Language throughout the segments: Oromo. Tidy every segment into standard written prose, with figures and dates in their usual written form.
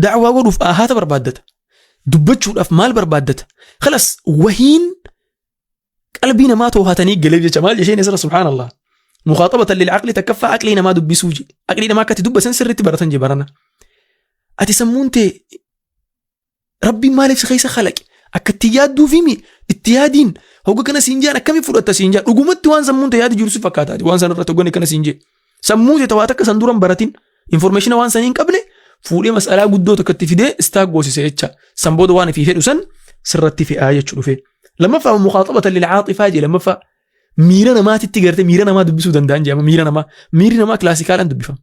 Da'waa godhuuf ahaata barbaaddata. Dubbachuudhaaf maal barbaaddata? Khalas wahiin qalbii namaa toohatanii galeef jecha maal jesheen isra subhaanallah. Mukhaaxabatan lil aqli takkaffaa aqlii namaa dubbisuu je. Aqlii namaa akkatti dubbasan sirriitti baratan je barana. Ati sammuun tee Rabbiin maaliif si keessa kalaqe? Akka itti yaadduufi mi? Itti yaadiin hogga kana siin jaan akkamiin fudhatta siin jaan dhugumatti waan sammuun ta'e yaadu jiru si fakkaata waan san irratti hoggan kana siin jee. Sammuu ta'e waa takka san duran baratin information waan san hin qabne fuudhee mas'alaa guddoo tokko itti fidee istaak goosise jecha san booda waan ifii fedhu san sirratti fe'aa jechuu dhufe. Lammaffaa mukhaaxabatan lil caaxifaa jee lammaffaa miira namaatitti gartee miira namaa dubbisuu danda'an jedhama miira namaa miirri namaa kilaasikaalaan dubbifama.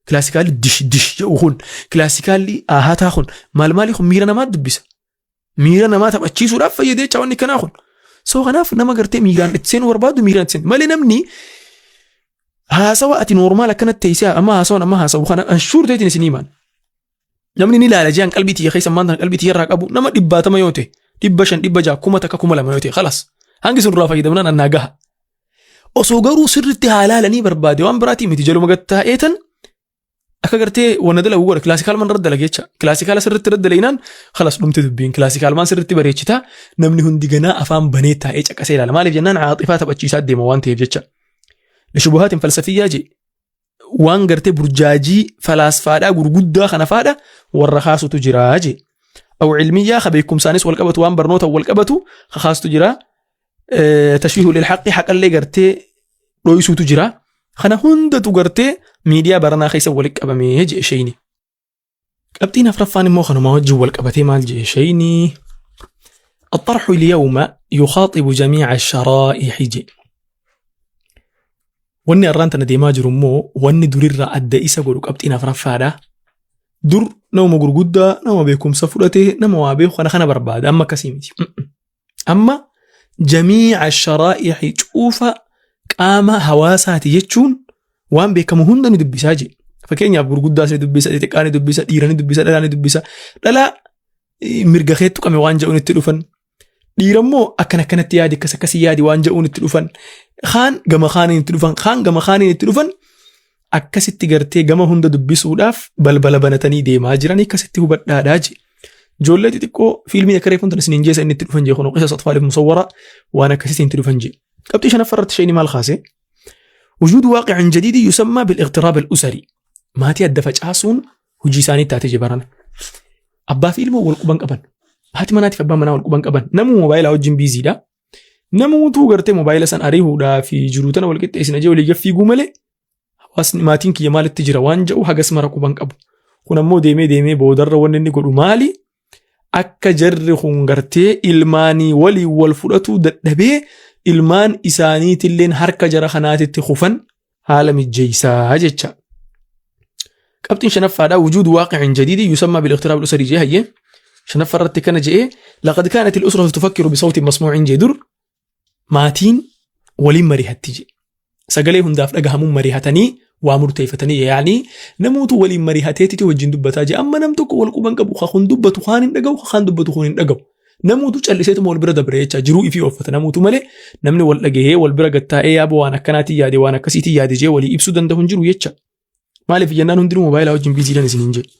Kilaasikaalli dish dish jedhu kun kilaasikaalli ahataa kun maal maalii kun miira namaa dubbisa. Miira namaa taphachiisuudhaaf fayyadee jecha wanni kanaa kun. So kanaaf nama gartee miiraan itti seenuu barbaadu miiraan itti seenu. Malee namni haasawa ati noormaal akkanatti teessee amma haasawan amma haasawu kana anshuur ta'eetiin isin himaan. Namni ni ilaala ji'an qalbii tiyya keessa maanta qalbii tiyya irraa qabu nama 100 yoo ta'e 500 600 1000 2000 yoo ta'e khalaas hangi sun irraa fayyadamnaan annaa gaha. Osoo garuu sirriitti haa ilaalanii barbaade waan biraatii miti jaluma gad taa'eetan akka gartee wanna dalagu godha kilaasikaal man irra dalaga jecha kilaasikaala sirriitti irra dalaginaan khalas dhumte dubbiin kilaasikaal maan sirriitti bareechitaa namni hundi ganaa afaan banee taa'ee caqasee ilaala maaliif jennaan caaxifaa taphachiisaa deema waan ta'eef jecha. Lishubuhaatiin falsafiyyaa jee waan gartee burjaajii falaasfaadhaa gurguddaa kana faadha warra kaasutu jira jee. Aw ilmiyyaa ka beekumsaanis wal qabatu waan barnoota wal qabatu ka kaasutu jira. Tashwiihu lil haqqi haqallee gartee dhoysuutu jira. Kana hundatu gartee miidiyaa baranaa keessa walitti qabamee jee sheeyni. Qabxiin afraffaan immoo kanuma wajjin wal qabatee maal jee sheeyni. الطرح اليوم يخاطب جميع الشرائح جي. Wanni har'aan tana deemaa jiru immoo wanni durirraa adda isa godhu qabxiin afraffaadha. Dur nama gurguddaa, nama beekumsa fudhate, nama waa beeku kana kana barbaada. Amma akkasii miti. Amma jamiica sharaa'ihi cuufa qaama hawaasaati jechuun waan beekamu hunda ni dubbisaa jee. Fakkeenyaaf gurguddaas ni dubbisa, xixiqqaa ni dubbisa, dhiira ni dubbisa, dhalaa ni dubbisa. Dhalaa mirga keetti tuqame waan jedhuun itti dhufan. Dhiira immoo akkan akkanatti yaadi akkas akkasii yaadi waan jedhuun itti dhufan. Kaan gama kaaniin itti dhufan, kaan gama kaaniin itti dhufan. Akkasitti gartee gama hunda dubbisuudhaaf balbala banatanii deemaa jiran akkasitti hubadhaadhaa jee. Ijoollee xixiqqoo fiilmiin akka reefuun tan isiniin jeessa inni itti dhufan jee kun qisas atfaaliif musawwara waan akkasiitiin itti dhufan jee. Qabxii shanaffaa irratti isheen maal kaase? Wujuud waaqicin jadiidi yusammaa bil-iqtiraab al-usari. Maatii adda facaasuun hojii isaanii taatee jee barana. Abbaa fi ilmoo wal quban qaban. Haati manaatiif abbaan manaa wal quban qaban. Namuu moobaayilaa wajjin biiziidha. Namuutuu gartee moobaayila san ariihuudhaa fi jiruu tana wal qixxeessina jee walii gaffiiguu malee hawaasni maatiin kiyya maalitti jira waan jedhu hagas mara quban qabu. Kun ammoo deemee deemee boodarra wanni inni godhu maali? Akka jarri kun gartee ilmaanii waliin wal fudhatuu dadhabee ilmaan isaaniitilleen harka jara kanaatitti kufan haala mijjeessaa jecha. Qabxiin shanaffaadha wujuudu waaqicin jadiidi yusammaa bil-iqtiraab al-usari jee hayyee. Shanaffaa irratti kana je'ee laqad kaanat al-usratu tufakkiru bisawtin masmuucin jee dur maatiin waliin marihatti jee. Sagalee hundaaf dhagahamuun marihatanii waa murteeffatanii yaani namootu waliin marihateetiti wajjin dubbataa jee amma nam tokko wal quban qabu ka kun dubbatu kaan hin dhagahu ka kaan dubbatu kun hin dhagahu. Namuutu calliseetuma wal bira dabre jecha jiruu ifii ooffata namuutu malee namni wal dhagahee wal bira gattaa'ee yaaba waan akkanaatiin yaade waan akkasiitiin yaade jee walii ibsuu danda'u hin jiru jecha. Maaliif jennaan hundinuu moobaayilaa wajjin biiziidhaan isin hin jedhu.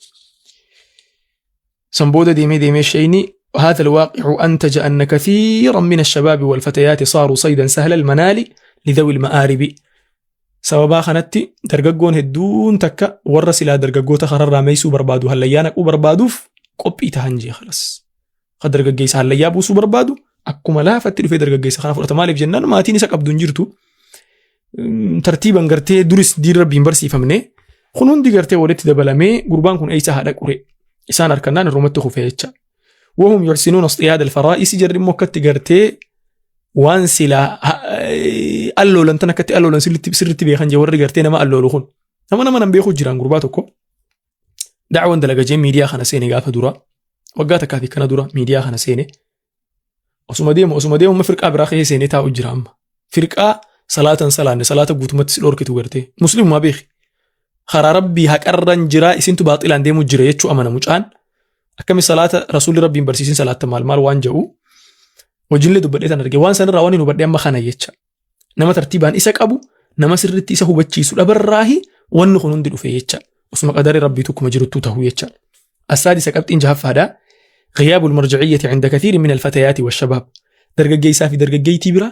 San booda deemee deemee shayni هذا الواقع أنتج أن كثيرا من الشباب والفتيات صاروا صيدا سهل المنال لذوي المآرب Sababaa kanatti dargaggoon hedduun takka warra silaa dargaggoota kararraa meeysuu barbaadu hallayyaa naquu barbaaduuf qophii tahan jee kalas. Ka dargaggeessa hallayyaa buusuu barbaadu akkuma laafatti dhufee dargaggeessa kana fudhata. Maaliif jennaan maatiin isa qabdu hin jirtu. Tartiiban gartee duris diin rabbiin barsiifamne kun hundi gartee walitti dabalamee gurbaan kun eessa haadha qure isaan harkannaan irrumatti kufee jecha. Wahum yuhsinuuna istiyaada alfaraa'isi jarri immoo akkatti gartee waan silaa alloolan tan akkatti alloolan sirritti beekan jee warri gartee nama alloolu kun. Nama nama nan beeku jiraan gurbaa tokko. Da'wan dalaga jee miidiyaa kana seene gaafa dura. Waggaa takkaa fi kana dura miidiyaa kana seene. Osuma deemu osuma deemu amma firqaa biraa keessa seenee taa'u jira amma. Firqaa salaatan salaanne salaata guutumatti si dhorkitu gartee. Muslimumaa beeki. Karaa rabbii haqarran jiraa isintu baaxilaan deemu jira jechuu amana mucaan. Akkami salaata rasuulli rabbiin barsiisin salaatta maal maal waan jedhu. Hojiinlee dubbadhee tan arge waan sanirraa waan hin hubadhe amma kana jecha. Nama tartiibaan isa qabu nama sirriitti isa hubachiisu dhabarraahi wanni kun hundi dhufe jecha. Osuma qadarri rabbii tokkuma jiruttuu ta'u jecha. Assaadisa qabxiin jahaffaadha. Ghiyaabul marji'iyyati inda kathiirin min alfatayaati washabaab. Dargaggeessaa fi dargaggeettii bira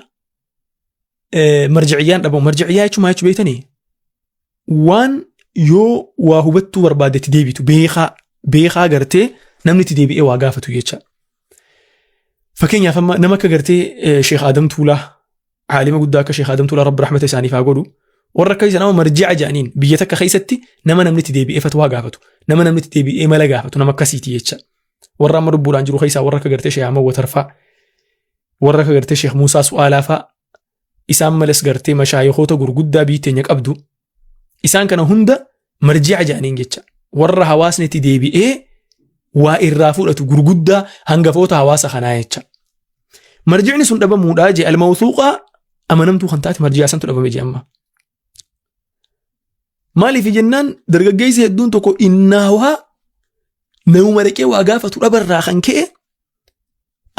marji'iyyaan dhabamu. Marji'iyyaa jechuun maal jechuu beektanii? Waan yoo waa hubattuu barbaadde itti deebitu beekaa beekaa gartee namni itti deebi'ee waa gaafatu jecha. Fakkeenyaaf amma nama akka gartee Sheekh Adam Tuulaa Aalima guddaa akka Sheekh Adam Tuulaa Rabbi rahmata isaaniif haa godhu. Warra akka isa nama marji'a jedhaniin biyya takka keessatti nama namni itti deebi'ee fatwaa gaafatu, nama namni itti deebi'ee mala gaafatu nama akkasiiti jecha. Warra amma lubbuudhaan jiru keessaa warra akka gartee Sheekh Ahmad Watarfaa, warra akka gartee Sheekh Muusaa Su'aalaa faa isaan males gartee mashaayikoota gurguddaa biyyi teenya qabdu. Isaan kana hunda marji'a jedhaniin jecha. Warra hawaasni itti deebi'ee waa irraa fudhatu gurguddaa hangafoota hawaasa kanaa jecha. Marji'ni sun dhabamuudhaa jee almawthuuqaa amanamtuu kan taate marji'a santu dhabame jee amma. Maaliif jennaan dargaggeessi hedduun tokko innaawaa namuma dhaqee waa gaafatu dhabarraa kan ka'e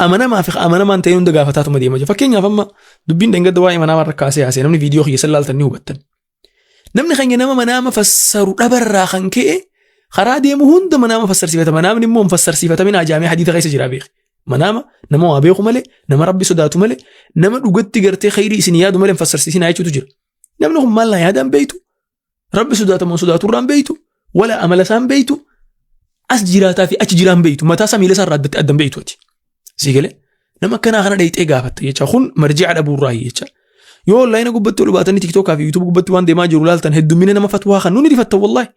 amanamaa fi amanamaan ta'ee hunda gaafataatuma deema jira. Fakkeenyaaf amma dubbiin dheengadda waa'ee manaamaa irra kaasee haasee namni viidiyoo kiyya san laaltan ni hubattan. Namni keenya nama manaama fassaru dhabarraa kan ka'e karaa deemu hunda manaama fassarsiifata. Manaamni immoo hin fassarsiifatamin ajaamee hadiisa keessa jira beeki. Manaama nama waa beeku malee, nama rabbi sodaatu malee, nama dhugatti gartee khayrii isin yaadu malee hin fassarsiisinaa jechuutu jira. Namni kun maal naa yaadaan beektu? Rabbi sodaatamoo sodaatu irraan beektu? Wala amala isaan beektu? As jiraataa fi achi jiraan beektu? Mataa isaa miila isaa irraa addatti addan beektu ati. Sii galee? Nama akkanaa kana dhayxee gaafatta jecha kun marji'a dhabuurraa jecha. Yoo onlaayina gubbatti ol baatanii tiktookaa fi yuutuub gubbatti waan deemaa jiru laaltan heddummina nama fatwaa kan nuni rifattan wallaahi.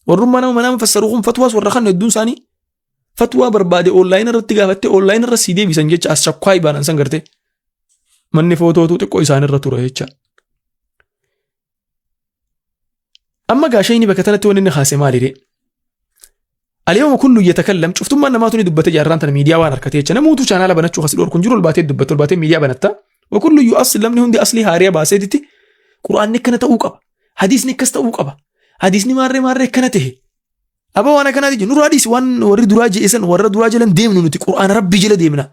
Warrummaa nama manaama fassaru kun fatwaas warra kan hedduun isaanii fatwaa barbaade onlaayina irratti gaafattee onlaayina irra sii deebisan jecha as shakkwaa ibaanan san gartee. Manni footootu xiqqoo isaanirra ture jecha. Amma gaa shayni bakka tanatti wanni inni kaase maalidhe? Alyawma kullu yatakallam cuftummaan namaatu ni dubbate jaarraan tana miidiyaa waan harkatee jecha namuutu chaanaala banachuu kasi dhorku hin jiru ol baatee dubbatte ol baatee miidiyaa banatta. Wa kullu yu'assil namni hundi aslii haariya baaseetitti qur'aanni akkana ta'uu qaba. Hadiisni akkas ta'uu qaba. Hadiisni maarree maarree akkana ta'e. Aba waan akkanaati jiru nurraa dhiisi waan warri duraa je'e san warra duraa jalan deemnu nuti qur'aana rabbii jala deemna.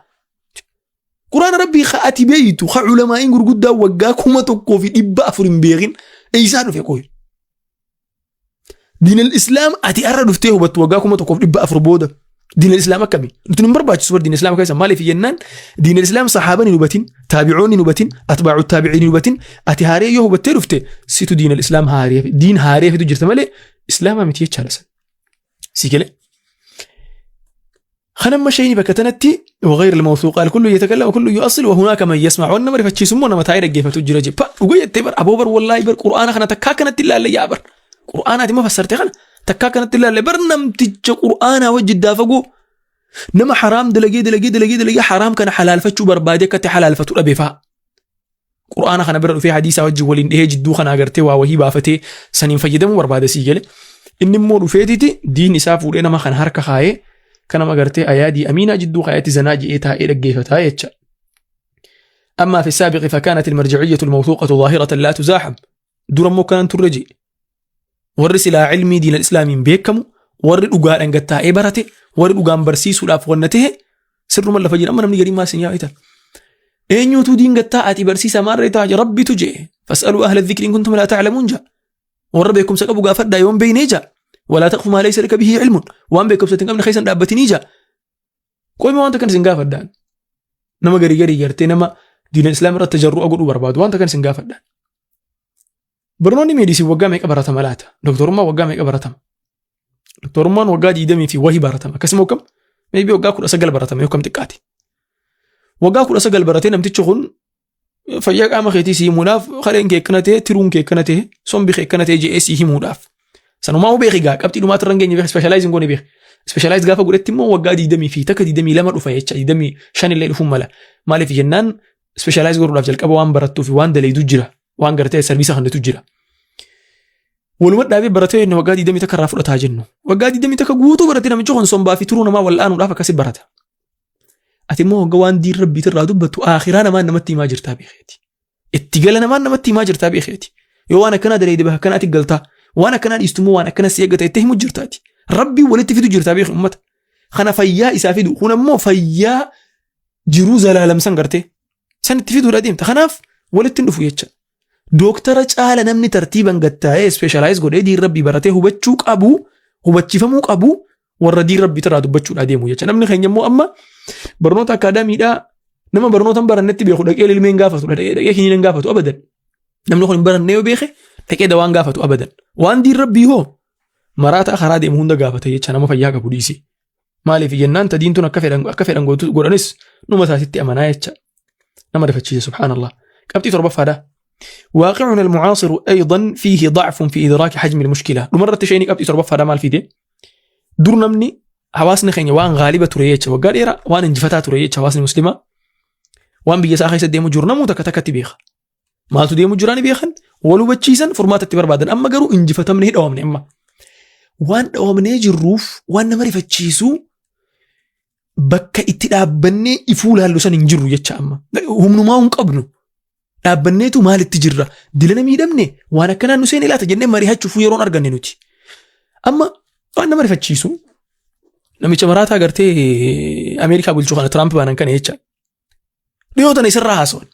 Qur'aana rabbii ka ati beeytu ka ulamaa'iin gurguddaa waggaa 1400 hin beekin eeysaa dhufe qoy. Diinal Islaam ati har'a dhuftee hubattu waggaa 1400 booda diinal Islaam akkami? Nuti nun barbaachisu bar diinal Islaam keessa maaliif jennaan diinal Islaam sahaabaan hin hubatin taabi'oonni hin hubatin atbaa'u taabi'iin hin hubatin ati haaree yoo hubattee dhufte situ diinal Islaam haaree diin haaree fidu jirta malee Islaama miti jechaadha san. Si galee? Kanamma shayni bakka tanatti وغير الموثوق الكل يتكلم وكل يؤصل وهناك من يسمع waan nama rifachiisu immoo nama taa'ee dhaggeeffatu jira je pa dhuga jettee bar aboo bar wallaahi bar qur'aana kana takkaa kanatti ilaalle yaa bar qur'aana ati ma fassarte kana takkaa kanatti ilaalle bar namticha qur'aanaa wajji daafagoo nama haraam dalagee dalagee dalagee dalagee haraam kana halaalfachuu barbaade akkatti halaalfatu dhabe fa'a. Qur'aana kana bira dhufee hadiisaa wajjin waliin dhihee jidduu kana agartee waa wahii baafatee saniin fayyadamuu barbaada sii gale. Inni immoo dhufeetiti diin isaa fuudhee nama kana harka kaayee kan nama agartee ayaadii amiinaa jidduu kaayetti zanaa je'ee taa'ee dhaggeeffataa jecha. أما في السابق فكانت المرجعية الموثوقة ظاهرة لا تزاحم dura immoo kanan turre jee warri silaa ilmii diina islaamiin beekamu warri dhugaadhaan gattaa'ee barate warri dhugaan barsiisuudhaaf wanna ta'e sirruma lafa jira amma namni gariin maal isin yaa'ita eenyuutu diin gattaa ati barsiisa maarree ta'a rabbitu jee fas'aluu ahla dhikri in kuntum laa ta'lamuun jaa warra beekumsa qabu gaafadhaa yoon beeynee jaa walaa taqfu maa laysa laka bihi ilmun waan beekumsa hin qabne keessan dhaabbatinii jaa Qoyma wanta kan isin gaafadhaan. Nama garii garii gartee nama diina islaam irratti tajarru'a godhuu barbaadu wanta kan isin gaafadhaan. Barnoonni meediisiin waggaa meeqa baratama laata? Doktorummaa waggaa meeqa baratama? Doktorummaan waggaa 20 fi wahii baratama. Akkasuma akkam? Maybe waggaa 19 baratama yoo kam xiqqaate. Waggaa 19 baratee namtichi kun fayyaa qaama keetii si himuudhaaf kaleen kee akkana ta'e tiruun kee akkana ta'e sombi kee akkana ta'e je'ee si himuudhaaf. Sanumaa hoo beeki gaa qabxii dhumaatti irra hin geenye beeki specialize hin goone beeki. Specialize gaafa godhetti immoo waggaa 20 fi takka 22 dhufa jecha 25 illee dhufuun mala. Maaliif jennaan specialize godhuudhaaf jalqaba waan barattuu fi waan daleedu jira waan gartee sarviisa kanatu jira. Waluma dhaabee baratee inni waggaa 20 takka irraa fudhataa jennu. Waggaa 20 takka guutuu baratee namichi kun sombaa fi turuu namaa wal'aanuudhaaf akkasi barata. Ati immoo hogga waan diin rabbiitirraa irraa dubbattu aakhiraa namaan namatti himaa jirtaa beekeeti. Itti gala namaan namatti himaa jirtaa beekeeti. Yoo waan akkanaa daleeyde bakka akkanaatti galtaa. Waan akkanaa dhiistu immoo waan akkana si eeggata itti himu jirtaati. Rabbii walitti fidu jirtaa beeki ummata. Kana fayyaa isaa fidu. Kun ammoo fayyaa jiruu zalaalamsan gartee. San itti fiduudha deemta. Kanaaf walitti hin dhufu jecha. Dooktara caala namni tartiiban gattaa'ee ispeeshaalaayiz godhee diin rabbii baratee hubachuu qabu, hubachiifamuu qabu Warra diin rabbii irraa dubbachuudhaa deemu jecha. Namni keenya immoo amma barnoota akaadaamiidhaa nama barnoota hin barannetti beeku dhaqee ilmee hin gaafatu dhaqee kiniina hin gaafatu abadan. Namni kun hin baranne yoo beeke dhaqee dawaan gaafatu abadan. Waan diin rabbii hoo maraataa karaa deemu hunda gaafata jecha nama fayyaa qabu dhiisi. Maaliif jennaan ta diintuun akka fedhan akka fedhan gootu godhanis numa isaatitti amanaa jecha. Nama rifachiisa subhaanallah. Qabxii torbaffaadha. واقعنا المعاصر أيضا فيه ضعف في إدراك حجم المشكلة. Dhumarratti isheen qabxii torbaffaadha maal fide? Dur namni hawaasni keenya waan gaaliba ture jecha waggaa dheeraa waan injifataa ture jecha hawaasni muslimaa waan biyya isaa keessa deemu jiru namuu takka takkatti beeka. Maaltu deemu jiraa ni beekan wal hubachiisan furmaata itti barbaadan amma garuu injifatamnee dhawamne amma. Waan dhawamnee jirruuf waan nama rifachiisu bakka itti dhaabbannee ifuu laallu san hin jirru jecha amma. Humnumaa hin qabnu. Dhaabbanneetu maalitti jirra? Dilana miidhamne waan akkanaan nu seene laata jennee mari'achuuf yeroon arganne nuti. Amma waan nama rifachiisu namicha maraataa gartee Ameerikaa bulchuu kana Tiraamp baanan kana jecha. Dhiyoo tana isarraa haasawan.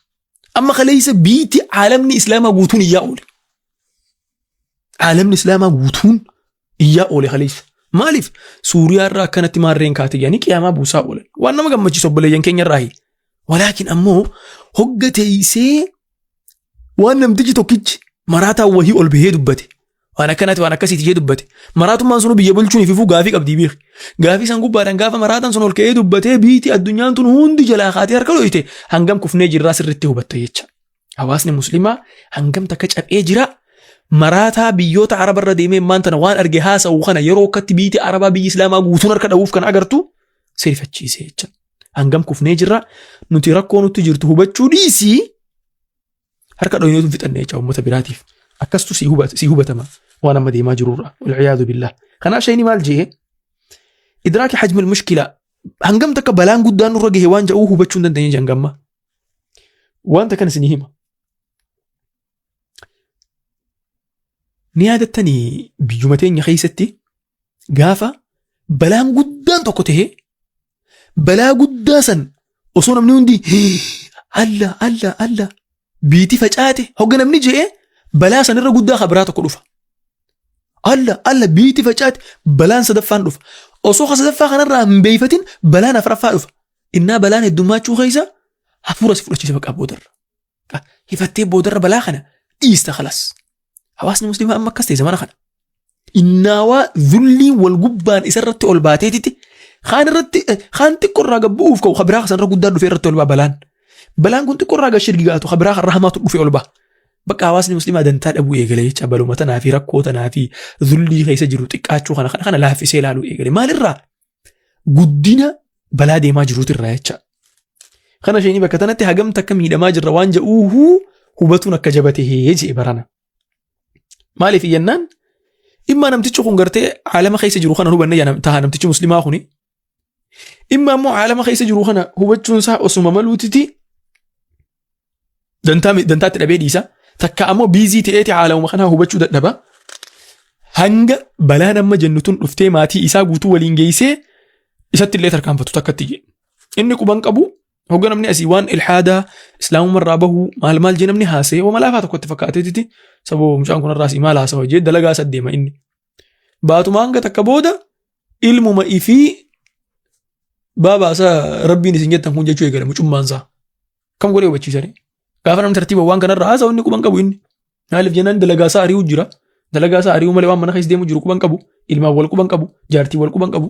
Amma kaleessa biitti caalamni Islaamaa guutuun iyyaa oole. Caalamni Islaamaa guutuun iyyaa oole kaleessa. Maaliif Suuriyaa irraa akkanatti maarreen kaate jedhanii qiyaamaa buusaa oolan. Waan nama gammachiisu obboleeyyan keenya irraahi. Walaakin ammoo hogga teessee waan namtichi tokkichi maraataa wahii ol bahee dubbate. Waan akkanaati waan akkasiiti jee dubbate. Maraatummaan sunu biyya bulchuun ififuu gaafii qabdii beeki. Gaafii san gubbaadhaan gaafa maraataan sun ol ka'ee dubbatee biiti addunyaan tun hundi jalaa kaatee harka dhoyite hangam kufnee jirraa sirriitti hubatta jecha. Hawaasni muslimaa hangam takka caphee jira. Maraataa biyyoota Arabarra deemee ammaan tana waan arge haasa'u kana yeroo akkatti biiti Arabaa biyyi Islaamaa guutuun harka dha'uuf kan agartu sirrifachiise jecha. Hangam kufnee jirra nuti rakkoo nutti jirtu hubachuu dhiisii harka dhoyneetu fixanne jecha uummata biraatiif. Akkastu si hubatama waan amma deemaa jirurra. Walciyaadu billah. Kanaaf shayni maal jee idraaki hajmil mushkila hangam takka balaan guddaan nurra gahe waan jedhu hubachuu hin dandeenye jangamma. Wanta kana isinii hima. Ni yaadattanii biyyuma teenya keessatti gaafa balaan guddaan tokko ta'e balaa guddaa san osoo namni hundi alla alla alla biitii facaate hogga namni je'e balaa sanirra guddaa kan biraa tokko dhufa. Alla alla biitii facaate balaan sadaffaan dhufa. Osoo ka sadaffaa kanarraa hin beeyfatin balaan afraffaa dhufa. Innaa balaan heddummaachuu keessa hafuura si fudhachiisa bakka boodarra. Hifattee boodarra balaa kana dhiista kalas. Hawaasni musliimaa amma akkas ta'e zamana kana. Innaawaa zulliin wal gubbaan isarratti ol baateetiti kaan irratti kaan xiqqoo irraa gad bu'uuf ka'u kabiraa sanarra guddaa dhufee irratti ol ba'a balaan. Balaan kun xiqqoo irraa gad shirgigaatu kabiraa kan rahamaatu dhufee ol ba'a. Bakka hawaasni musliimaa dantaa dhabuu eegale jecha baluma tanaa fi rakkoo tanaa fi zullii keessa jiru xiqqaachuu kana kana laaffisee ilaaluu eegale. Maalirraa? Guddina balaa deemaa jiruutirraa jecha. Kana isheen bakka tanatti hagam takka miidhamaa jirra waan jedhuuhuu hubatuun akka jabatee je'e barana. Maaliif jennaan dhimma namtichi kun gartee aalama keessa jiru kana hubanne taha namtichi muslimaa kuni. Dhimma ammoo aalama keessa jiru kana hubachuun isaa osuma maluutiti dantaa dantaatti dhabee dhiisa. Takka ammoo biizii ta'eeti haalamuma kanaa hubachuu dadhaba. Hanga balaan amma jennu tun dhuftee maatii isaa guutuu waliin geessee isatti illee tarkaanfatu takkatti jedhe. Inni quban qabu hogga namni asii waan ilhaadaa islaamummaa irraa bahuu maal maal jee namni haasa'ee wama laafaa tokkotti fakkaateetiti sababa mucaan kun irraa asii maal haasawa jee dalagaa isa deema inni. Baatuma hanga takka booda ilmuma ifii baabaa isaa rabbiin isin jettan kun jechuu eegale mucummaan isaa. Kam godhee hubachiisanii? Gaafa namni tartiiba waan kanarra haasa'u inni quban qabu inni. Maaliif jennaan dalagaa isaa ari'uu jira. Dalagaa isaa ari'uu malee waan mana keessa deemu jiru quban qabu. Ilmaan wal quban qabu. Jaartii wal quban qabu.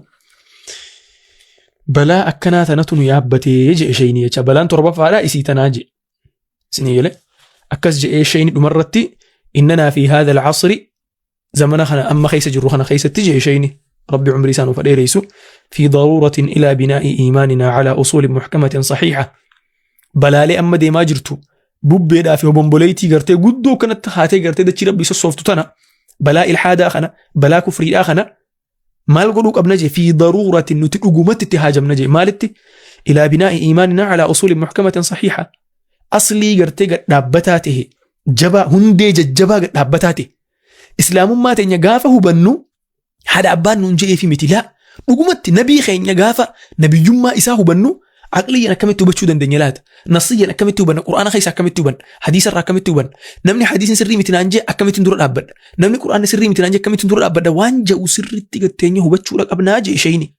Balaa akkanaa tanatu nu yaabbatee je'e shayni jecha. Balaan torbaffaadha isii tanaa je'e. Isinii galee akkas je'ee shayni dhumarratti innanaa fi haadha al-asri zamana kana amma keessa jirru kana keessatti je'e shayni rabbi umrii isaa nuuf dheereysu fi daruuratin ilaa binaa'i iimaaninaa calaa usuulin muhkamatin saxiixa balaalee amma deemaa jirtu bubbeedhaa fi obomboleeytii gartee guddoo kanatti haatee gartee dachii rabbii sossooftu tana balaa ilhaadaa kana balaa kufriidhaa kana maal godhuu qabna jee fi daruuratin nuti dhugumatti itti haajamna jee maalitti ilaa binaa'i iimaaninaa calaa usuulin muhkamatin saxiixa aslii gartee gad dhaabbataa ta'e jabaa hundee jajjabaa gad dhaabbataa ta'e islaamummaa teenya gaafa hubannu haadha abbaan nuun je'eefi miti laa dhugumatti nabii keenya gaafa nabiyyummaa isaa hubannu Aqliyyan akkamitti hubachuu dandeenya laata? Nasiyyan akkamitti hubanna? Qur'aana keessa akkamitti hubanna? Hadiisa irraa akkamitti hubanna? Namni hadiisni sirrii miti naan jee akkamittiin dura dhaabbadha? Namni Qur'aanni sirrii miti naan jee akkamittiin dura dhaabbadha? Waan ja'u sirriitti gatteenye hubachuudha qabnaa jee ishayni.